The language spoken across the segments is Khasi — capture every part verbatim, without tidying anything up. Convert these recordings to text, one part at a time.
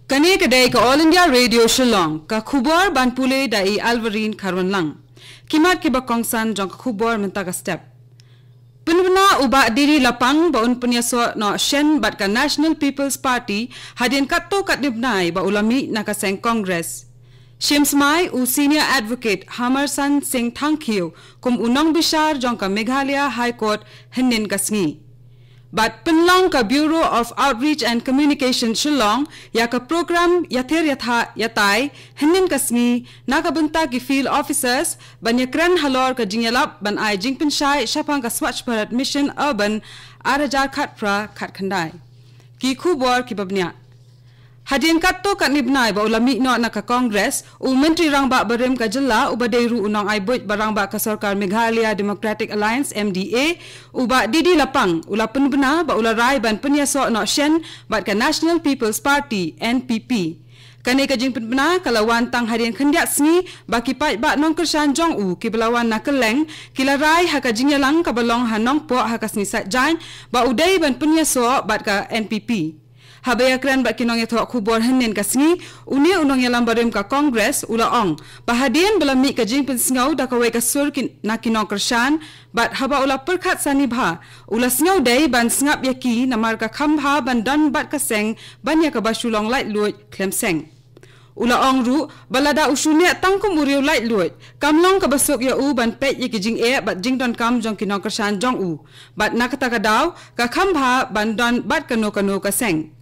Kane ka dei ka All India Radio Shillong, ka khubor ban pule da i Alvarin Kharwanlang. Ki mat kiba kongsan jong ka khubor mynta ka step. Pynbna u Bah Didi Lapang ba un pynïasoh noh shen bad ka National People's Party hadien katto katne bnai ba u la mih na ka seng Congress. Shim smai u Senior Advocate Hamarsan Singh Thangkhiew kum u nongbishar jong ka Meghalaya High Court hynnin ka sngi. Bad pynlong ka Bureau of Outreach and Communication Shillong ïa ka program ïathir ïatha ïatai hynnin ka sngi na ka bynta ki field officers ban ïakren halor ka jingïalap ban ai jingpynshai shaphang ka Swachh Bharat Mission Urban ar hajar khatphra khatkhyndai. Ki khubor kiba bniah. Hadien katto katne bnai ba u la mih noh na ka Congress, u Myntri Rangbah barim ka jylla uba dei ruh u nongai buit ba rangbah ka sorkar Meghalaya Democratic Alliance, M D A, u Bah Didi Lapang, u la pynbna ba u la rai ban pynïasoh noh shen bad ka National People's Party, N P P. Kane ka jingpynbna ka la wan tang hadien khyndiat sngi ba ki paidbah nongkyrshan jong u kiba la wan na kylleng ki la rai ha ka jingïalang kaba long ha Nongpoh ha ka sngi Saitjaiñ ba u dei ban pynïasoh bad ka N P P. Haba ïakren bad ki nongïathoh khubor hynnin ka sngi, une u nongïalam barim ka Congress u la ong ba hadien ba la mih ka jingpynsngew da kawei ka sur ki, na ki nongkyrshan, bad haba u la pyrkhat sani bha, u la sngew dei ban sngap ïa ki namar ka kham bha ban don bad ka seng ban ïa kaba shu long laitluid khlem seng. U la ong ruh ba lada u shu neh tang kum u riew laitluid, kam long kaba suk ïa u ban peit ïa ki jingeh bad jingdonkam jong ki nongkyrshan jong u. Bad na kata ka daw, ka kham bha ban don bad kano kano ka seng.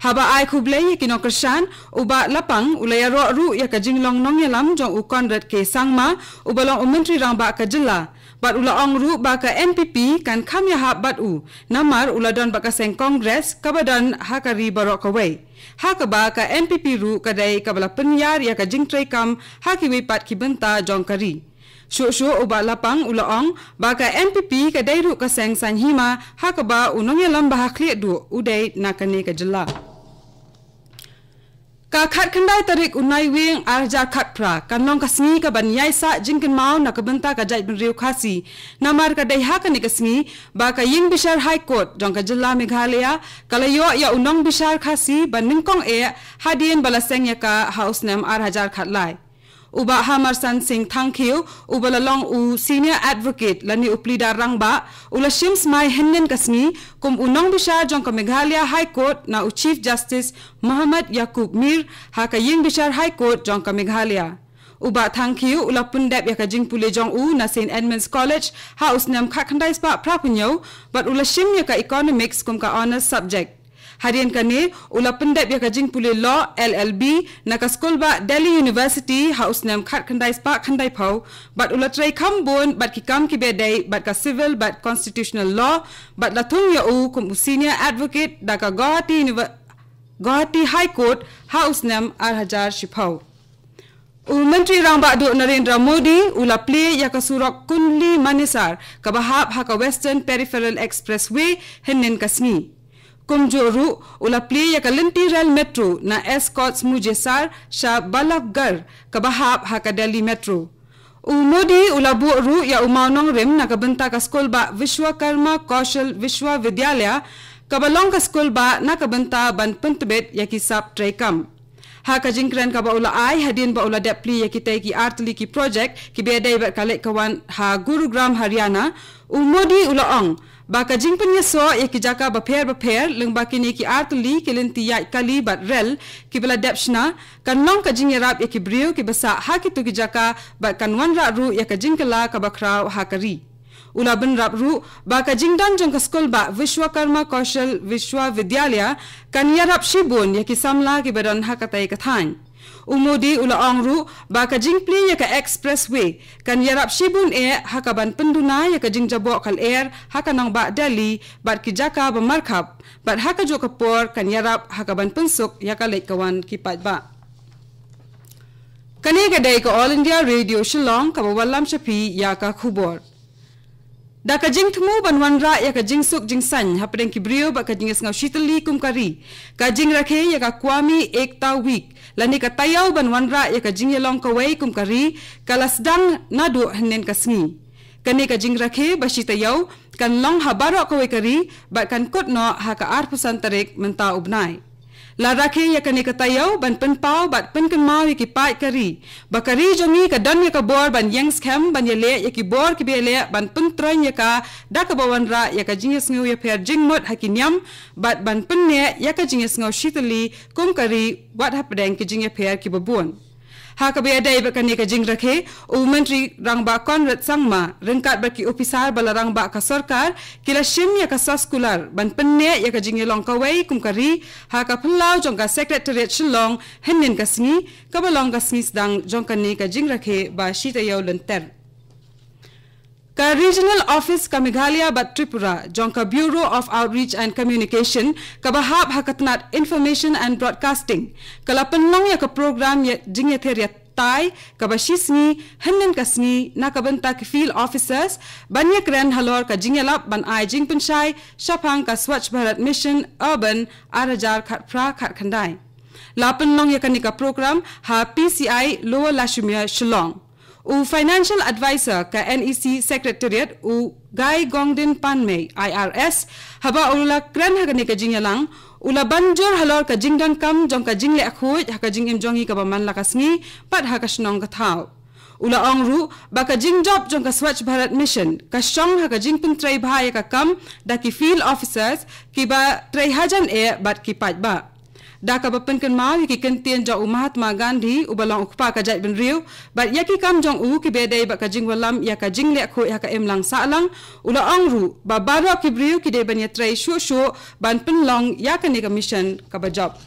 Haba ai khublei ïa ki nongkyrshan, u Bah Lapang u la ïaroh ruh ïa ka jinglong nongïalam jong u Conrad K Sangma, uba long u Myntri Rangbah ka jylla. Bad u la ong ruh ba ka N P P kan kham ïahap bad u, namar u la don bad ka seng Congress kaba don ha ka ri baroh kawei. Ha kaba ka N P P ruh ka dei kaba la pynïar ïa ka jingtreikam ha kiwei pat ki bynta jong ka ri. Shuh shuh u Bah Lapang u la ong ba ka N P P ka dei ruh ka seng saiñ hima ha kaba u nongïalam ba ha khlieh duh u dei na kane ka jylla. Ka khatkhyndai tarik u Naiwieng ar hajar khatphra kan long ka sngi kaban ïaisah jingkynmaw na ka bynta ka jaitbynriew Khasi. Namar ka dei ha kane ka sngi ba ka Ïingbishar High Court jong ka jylla Meghalaya ka la ïoh ïa u nongbishar Khasi ba nyngkong eh hadien ba la seng ïa ka ha u snem ar hajar khatlai. U Bah Hamarsan Singh Thangkhiew, uba la long u Senior Advocate lane u Pleader Rangbah, u la shim smai hynnin ka sngi kum u nongbishar jong ka Meghalaya High Court na u Chief Justice Muhammad Yakub Mir ha ka Ïingbishar High Court jong ka Meghalaya. U Bah Thangkhiew u la pyndep ïa ka jingpule jong u na Saint Edmund's College ha u snem khatkhyndai spah phra phew hynñiew, bad u la shim ïa ka Economics kum ka honours subject. Hadien kane, u la pyndep ïa ka jingpule Law, L L B, na ka skulbah Delhi University ha u snem khatkhyndai spah khyndaiphew, bad u la trei kham bun bad ki kam kiba ïadei bad ka Civil bad Constitutional Law, bad la thung ïa u kum u Senior Advocate da ka Guwahati Univer-, Guwahati High Court ha u snem ar hajar shiphew. U Myntri Rangbah Duh Narendra Modi u la plie ïa ka surok Kundli Manesar kaba hap ha ka Western Peripheral Expressway hynnin ka sngi. Kumjuh ruh u la plie ïa ka lynti rel metro na Escorts Mujesar sha Balabgarh kaba hap ha ka Delhi Metro. U Modi u la buh ruh ïa u mawnongrim na ka bynta ka skulbah Vishwakarma Kaushal Vishwavidyalaya kaba long ka skulbah na ka bynta ban pyntbit ïa ki sap treikam. Ha ka jingkren kaba u la ai hadien ba u la dep plie ïa kitei ki artylli ki project kiba ïadei bad ka leit ka wan ha Gurugram, Haryana, u Modi u la ong ba ka jingpynïasoh ïa ki jaka bapher bapher lyngba kine ki artylli ki lynti ïaid kali bad rel kiba la dep shna kan long ka jingïarap ïa ki briew kiba sah ha kito ki jaka bad kan wanrah ruh ïa ka jingkylla kaba khraw ha ka ri. U la bynrap ruh ba ka jingdon jong ka skulbah Vishwakarma Kaushal Vishwavidyalaya kan ïarap shibun ïa ki samla kiba don ha katei ka thaiñ. U Modi u la ong ruh ba ka jingplie ïa ka expressway kan ïarap shibun eh ha kaban pynduna ïa ka jingjaboh ka lyer ha ka nongbah Delhi bad ki jaka ba markhap, bad ha kajuh ka por kan ïarap ha kaban pynsuk ïa ka leit ka wan ki paidbah. Kane ka dei ka All India Radio Shillong kaba wallam sha phi ïa ka khubor. Da ka jingthmu ban wanrah ïa ka jingsuk jingsaiñ hapdeng ki briew bad ka jingïasngew shitylli kum ka ri, ka jingrakhe ïa ka Qawmi Ekta Week lane ka taïew ban wanrah ïa ka jingïalong kawei kum ka ri ka la sdang naduh hynnin ka sngi. Kane ka jingrakhe ba shi taïew kan long ha baroh kawei ka ri bad kan kut noh ha ka arphew san tarik mynta u bnai. La rakhe ïa kane ka taïew ban pynpaw bad pynkynmaw ïa ki paid ka ri ba ka ri jong ngi ka don ïa ka bor ban ïeng skhem ban ïaleh ïa ki bor kiba ïaleh ban pyntroiñ ïa ka da kaba wanrah ïa ka jingïasngew ïapher jingmut ha ki niam bad ban pynneh ïa ka jingïasngew shitylli kum ka ri wat hapdeng ki jingïapher kiba bun. Ha kaba ïadei bad kane ka jingrakhe, u Myntri Rangbah Conrad Sangma ryngkat bad ki ophisar ba la rangbah ka sorkar ki la shim ïa ka soskular ban pynneh ïa ka jingïalong kawei kum ka ri ha ka phyllaw jong ka Secretariat Shillong hynnin ka sngi, kaba long ka sngi sdang jong kane ka jingrakhe ba shi taïew lynter. Ka Regional Office ka Meghalaya bad Tripura jong ka Bureau of Outreach and Communication kaba hap ha ka tnat Information and Broadcasting ka la pynlong ïa ka program ïa jingïather ïatai kaba shi sngi hynnin ka sngi na ka bynta ki field officers ban ïakren halor ka jingïalap ban ai jingpynshai shaphang ka Swachh Bharat Mission Urban ar hajar khatphra khatkhyndai. La pynlong ïa kane ka program ha P C I Lower Lashumere, Shillong. U Financial Advisor ka NEC Secretariat, u Gai Gongdin Panmei, I R S, haba u la kren ha kane ka jingïalang, u la ban jur halor ka jingdonkam jong ka jingleh khuid ha ka jingim jong ngi kaba man la ka sngi bad ha ka shnong ka thaw. U la ong ruh ba ka jingjop jong ka Swachh Bharat Mission ka shong ha ka jingpyntrei bha ïa ka kam da ki field officers kiba trei hajan eh bad ki paidbah. Da kaba pynkynmaw ïa ki kyntien jong u Mahatma Gandhi uba long u kpa ka jaitbynriew bad ïa ki kam jong u kiba dei bad ka jingwallam ïa ka jingleh khuid ha ka imlang sahlang, u la ong ruh ba baroh ki briew ki dei ban ïatrei shuh shuh ban pynlong ïa kane ka mission kaba jop.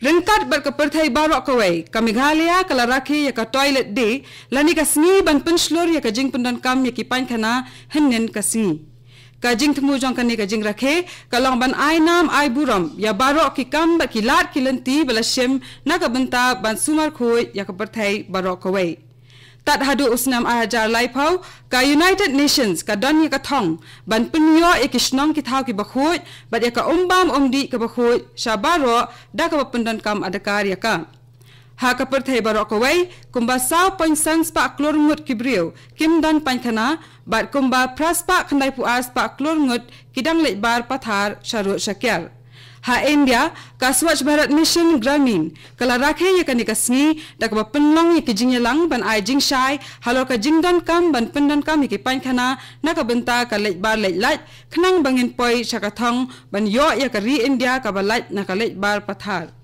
Ryngkat bad ka pyrthei baroh kawei, ka Meghalaya ka la rakhe ïa ka Toilet Day lane ka sngi ban pynshlur ïa ka jingpyndonkam ïa ki painkhana hynnin ka sngi. Ka jingthmu jong kane ka jingrakhe ka long ban ai nam ai burom ïa baroh ki kam bad ki lad ki lynti ba la shim na ka bynta ban sumar khuid ïa ka pyrthei baroh kawei. Tad haduh u snem ar hajar laiphew, ka United Nations ka don ïa ka thong ban pynïoh ïa ki shnong ki thaw kiba khuid bad ïa ka umbam umdih kaba khuid sha baroh da kaba pyndonkam adkar ïa ka. Ha ka pyrthei baroh kawei, kumba saw point san spah klur ngut ki briew kim don painkhana bad kumba phra spah khyndai phew ar spah klur ngut ki dang leit bar pathar sha rud sha kiar. Ha India, ka Swachh Bharat Mission Gramin ka la rakhe ïa kane ka sngi da kaba pynlong ïa ki jingïalang ban ai jingshai halor ka jingdonkam ban pyndonkam ïa ki painkhana na ka bynta ka leit bar leit lait, khnang ba ngin poi sha ka thong ban ïoh ïa ka ri India kaba lait na ka leit bar pathar.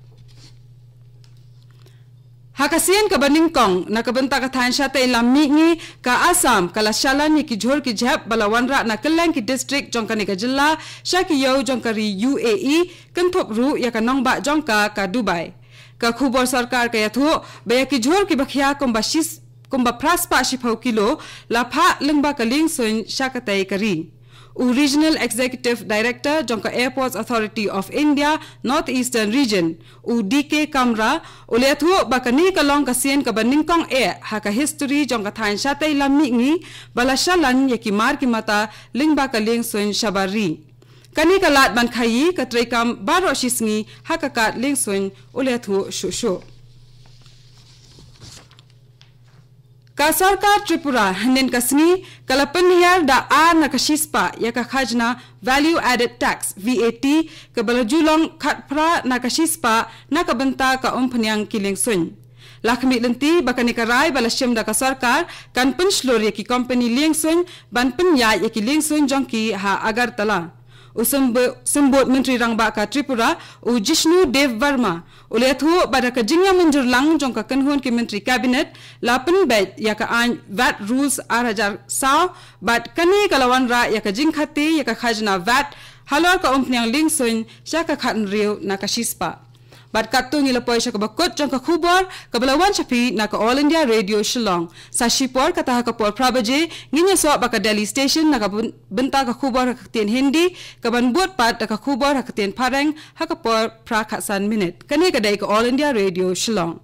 Ha ka sien kaba nyngkong, na ka bynta ka thaiñ shatei lam mihngi, ka Assam ka la shalan ïa ki jhur ki jhep ba la wanrah na kylleng ki district jong kane ka jylla sha ki ïew jong ka ri U A E, kynthup ruh ïa ka nongbah jong ka, ka Dubai. Ka khubor sorkar ka ïathuh ba ïa ki jhur kiba khia kumba shis kumba phra spah shiphew kilo la phah lyngba ka lieng suiñ sha katei ka ri. U Regional Executive Director jong ka Airports Authority of India North Eastern Region, u D K Kamra, u la ïathuh ba kane ka long ka sien kaba nyngkong eh ha ka history jong ka thaiñ shatei lam mihngi ba la shalan ïa ki mar ki mata lyngba ka lieng suiñ shabar ri. Kane ka lad ban khaïi ka treikam baroh shi sngi ha ka kad lieng suiñ, u la ïathuh shuh shuh. Ka sorkar Tripura hynnin ka sngi ka la pynhiar da ar na ka shispah ïa ka khajna Value Added Tax, V A T, kaba la ju long khatphra na ka shispah na ka bynta ka umphniang ki lieng suiñ. La khmih lynti ba kane ka rai ba la shim da ka sorkar kan pynshlur ïa ki kompani lieng suiñ ban pynïaid ïa ki lieng suiñ jong ki ha Agartala. U symbo-, symbud Myntri Rangbah ka Tripura, u Jishnu Dev Verma, u la ïathuh ba da ka jingïamynjur lang jong ka kynhun ki myntri cabinet, la pynbeit ïa ka aiñ VAT Rules ar hajar saw, bad kane ka la wanrah ïa ka jingkhate ïa ka khajna VAT halor ka umphniang lieng suiñ sha ka khathynriew na ka shispah. Bad katto ngi la poi sha kaba kut jong ka khubor kaba la wan sha phi na ka All India Radio Shillong. Sa shipor kata ha ka por phra baje ngin ïasoh bad ka Delhi Station na ka byn-, bynta ka khubor ha ka ktien Hindi, kaban bud pat da ka khubor ha ka ktien Phareng ha ka por phra khatsan minit. Kane ka dei ka All India Radio Shillong.